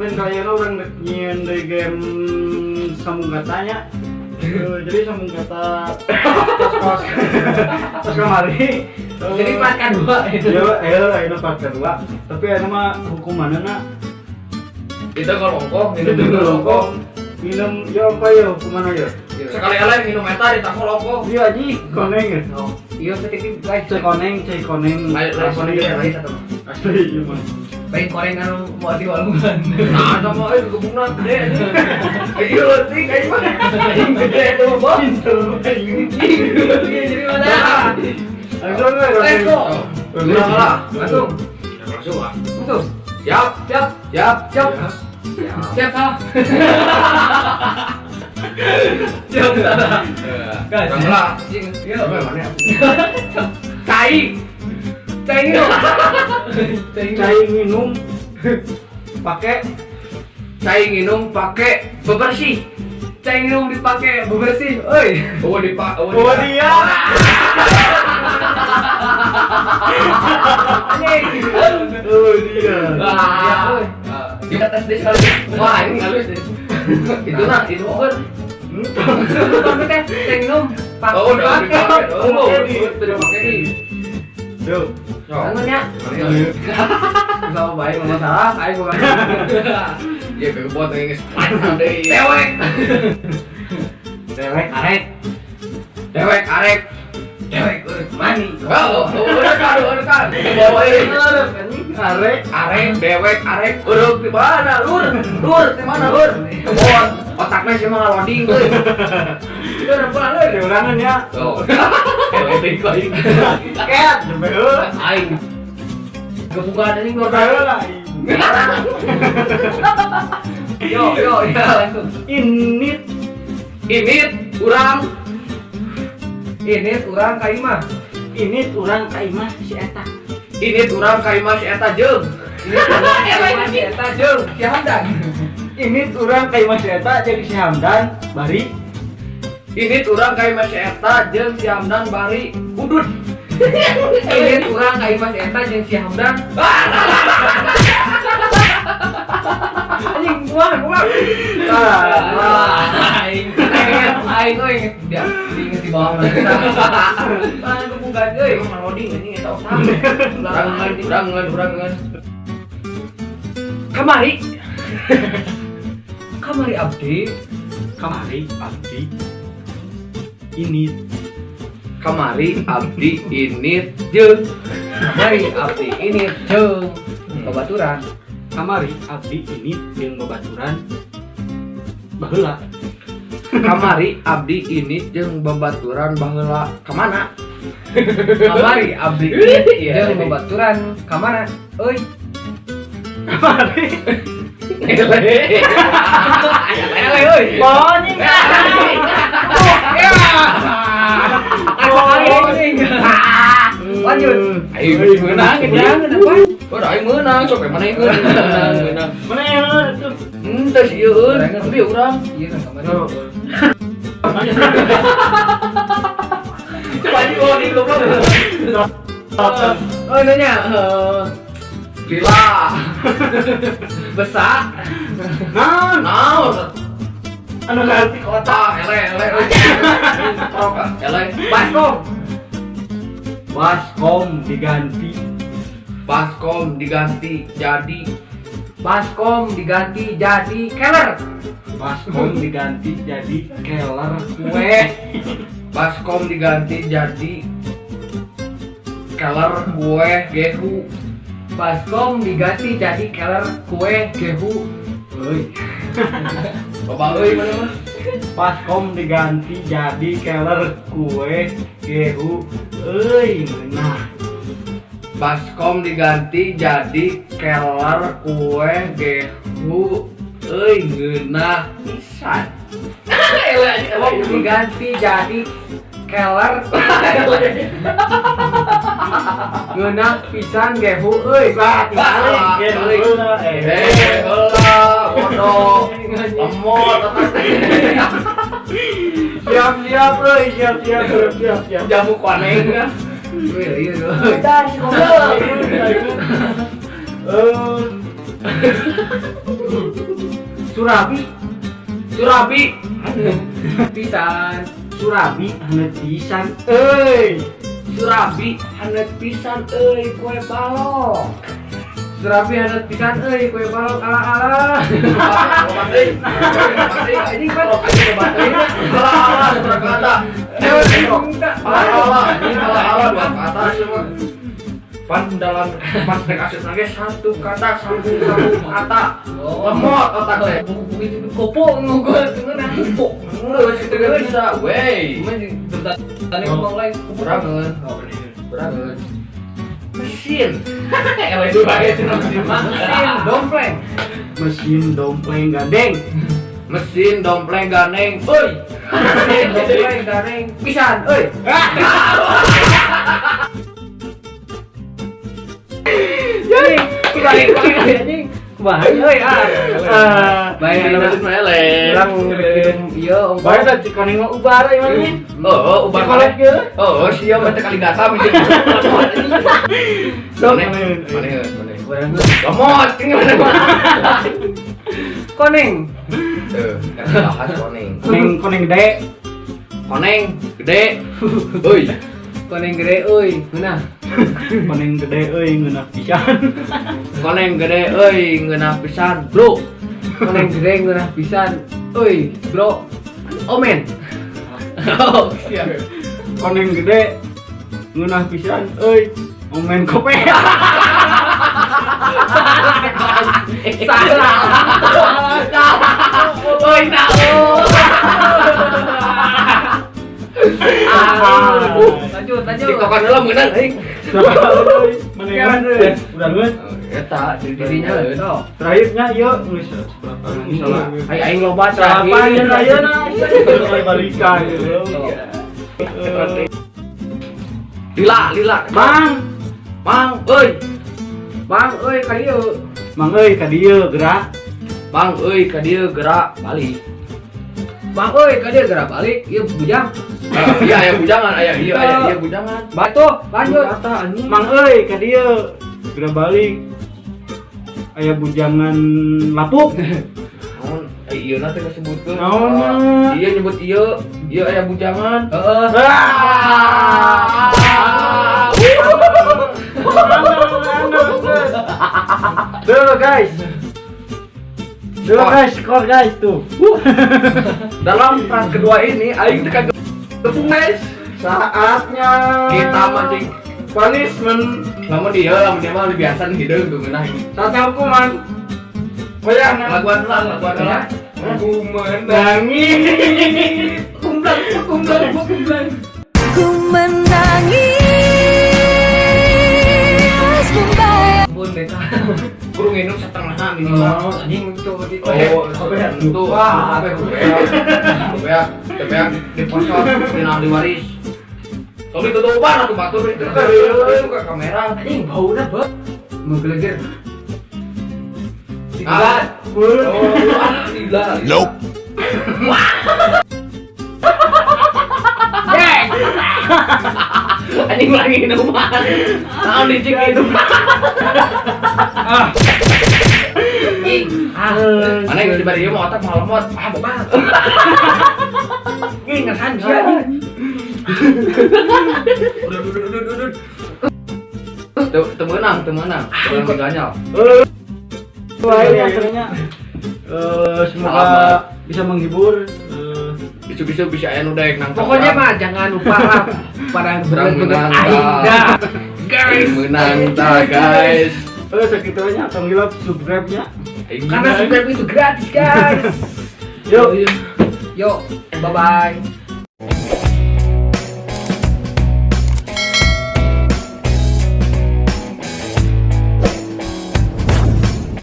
Konten kali ini urang rek nyieun deui game sambung katanya. Jadi sambung kata pas pas kamari. Jadi part kedua itu. Iya, ayo ayo part kedua. Tapi aya mah hukumanna Itu ngerokok, itu ngerokok, minum ya apa ya hukumanna ya? Sekali eleh minum eta ditambah rokok. Iya aji, koneng ya. Oh, iya seperti guys. Cai koneng, cai koneng. Lain lain koneng lain atau Asli iya mah. Lain koreng anu mau di walungan. Nah, sama euy gebungna gede. Iya leutik aing mah. Aing gede itu mah, Bos. Pinter aing. Iya, jadi mana? Langsung we. Let's go. Udah lah. Langsung. Langsung ah. Langsung. Siap, Siap. siap, Siap. siap. Siap salah. Siap salah. Guys. Bang lah. Yuk. Mana? Cai. Cai minum. Cai minum. Cai minum pakai. Cai nginum pakai bebersih. Cai minum dipakai bebersih. Oi. Oh, dipak, oh, Oh dia. Anjing. Oh dia. Wah. Oi. Kita tes deh sekali. Wah, ini halus deh. Itu nah, itu kan. Tapi teh cai minum pakai. Oh, udah dipakai. Oh, Pakai di. udah dipakai di. Yuk. Bangun ya. Sama baik nggak masalah, aing bukan. Ya kebot yang geus deui. Dewek. Dewek. Arek. Dewek arek. Dewek urut mani. Oh, udah kan, udah kan. Bawa ini. Arek. Arek, dewek, arek, urut di mana, lur? Lur, di mana, lur? Kebon. Otaknya sih mah loading euy. Itu udah pulang euy. Diulangan ya. Tuh. Elektrik aing. Ket, jembe heula. Aing. Kebukaan ini Jembe ngorban. heula. Yo yo ya langsung. Init Init urang Ini urang ka imah. init urang ka imah si eta. Init urang ka imah si eta jeung. Ini urang ka imah si eta jeung si Hamdan. Init urang ka imah si eta jeung si Hamdan bari. Init urang ka imah si eta jeung si Hamdan bari udud. Ini urang ka imah si eta jeung si Hamdan. Anjing kumaha kumaha. Ah, Aing aing euy dia diinget di bawah. Ah kebukaan euy. Emang loading anjing eta otak. Urang ngeun, urang ngeun, urang ngeun. Kamari. Kamari abdi. Kamari abdi. Init Kamari abdi init jeung Kamari abdi ini jeung babaturan. Kamari abdi init jeung babaturan baheula. Kamari abdi init jeung babaturan baheula ka mana? Kamari abdi ini Iya, jeung babaturan ka mana? Euy. Kamari. Ele. Ele euy. Anjing. Ya. Sekali anjing. Lanjut. Aing meunang Menang apa? Oh, aing meunang sok mana ieu meunang meunang. Mana yang itu? Henteu sih ieu tapi urang. Iya kan kamari. Coba di loading goblok. Oh nanya Lila. besak Naon? Naon? Anu ganti kota. Ah, ele ele euy. Ele. baskom. Baskom diganti. Baskom diganti jadi Baskom diganti jadi keller. Baskom diganti jadi keller kue. Baskom diganti jadi keller kue gehu. Baskom diganti jadi keller kue gehu. Euy. Loba euy mana mah. Baskom diganti jadi keller kue gehu. Euy, nah. Baskom diganti jadi keller kue gehu euy ngeunah pisan. Baskom diganti jadi keller ngeunah pisan gehu euy. Bah, Bah, gehu balik. heula, eh. Eh, heula, bodoh. Lemot otak teh. Siap, siap, euy, siap, siap, siap, siap, siap. Jamu koneng kan. Iya, iya. Udah, si goblok. Eh, Surabi. Surabi. Pisan. Surabi haneut pisan euy. Surabi haneut pisan euy kue balok. Surabi haneut pisan euy kue balok ala-ala. Ini kan ala-ala dua kata. Ala-ala, ala-ala dua kata semua. Pan dalam pas rek asup lagi satu kata sambung-sambung kata. Lemot otak teh. Buku itu kopo ngugul ngeunah kopo. Geus itu geus bisa, wey. Cuman bentar tadi ngomong lain kopo. Kurangeun. Kurangeun. Mesin. Elah itu bae cenah mesin mah. Mesin dompleng. Mesin dompleng gandeng. Mesin dompleng gandeng. Euy. Mesin dompleng gandeng pisan euy. Anjing, kumaha euy ah. Bae Mesin mah eleh. urang minum ieu ongkoh. Bae da Cikoneng mah ubar ieu mah. Oh, ubar Cikolek ieu. Oh, sia mah teh kali gata mesin. Sok Maneh, maneh, maneh. Urang Lemot, ini mana mah. koneng. Tuh, kan bahas koneng. Koneng koneng gede. Koneng gede. Euy. Koneng gede euy, ngeunah. Koneng gede euy ngeunah pisan. Koneng gede euy ngeunah pisan, bro. Koneng gede ngeunah pisan euy, bro. Omen. Oh, siap. Koneng gede ngeunah pisan euy. Omen kope. Salah. Oi, nah. Lanjut, lanjut. TikTokan heula meunang euy. Mana udah geus. Eta dirinya euy. Terakhirnya ieu geus misalnya. Ai aing loba Apa terakhir. ya ayeuna? Mulai balikan gitu. Lila, lila. Mang, Mang, euy. Mang euy ka dieu. mang euy ka dieu gerak. Mang euy ka dieu gerak balik. Mang euy ka dieu gerak balik, ieu bujang. Iya aya bujangan, aya ieu aya ieu bujangan. Batu, lanjut. Kata anjing. Mang euy ka dieu gerak balik. Aya bujangan lapuk. Naon? Ai ieu na teh kasebutkeun. Naon? Iya nyebut ieu, ieu aya bujangan. Heeh. Tuh guys. Tuh guys, skor guys tuh. Dalam perang kedua ini aing teh kagak guys. Saatnya Kita mancing punishment. Lamun dia, lamun dia mah lebih biasa nih hideung tuh ngeunah. Saatnya hukuman. Goyang. Laguan lah, laguan lah. Ku Menangis. Kumblang, kumblang, kumblang. Ku menangis membayang. Ampun desa. Kudu nginum setengah minimal. Oh, anjing tuh di. Oh, apa ya? Tuh, Wah, apa ya? Kebeak, diposor, dina ahli waris. Tong ditutupan atuh batur itu ke kamera. Anjing bauna beuh. Menggeleger. Ah. Tiga. Oh, gila. Nope. Yes. Anjing lagi minuman. Naon dicik itu. Ah. Mana yang dibari ieu mah otak mah lemot. Ah, bapak. Ini ngesan sia anjing. Udah. Teu meunang, teu meunang. Teu meunang ganyal. Wah, ini akhirnya semoga bisa menghibur. Bisu-bisu bisa aya nu daek nangkap. Pokoknya mah jangan lupa lah pada Urang bener-bener menang, aing dah. Guys. Menang ta, guys. Segitunya tong hilap subscribe-nya. Aing Karena menang. subscribe itu gratis, guys. Yuk. Yuk, bye-bye.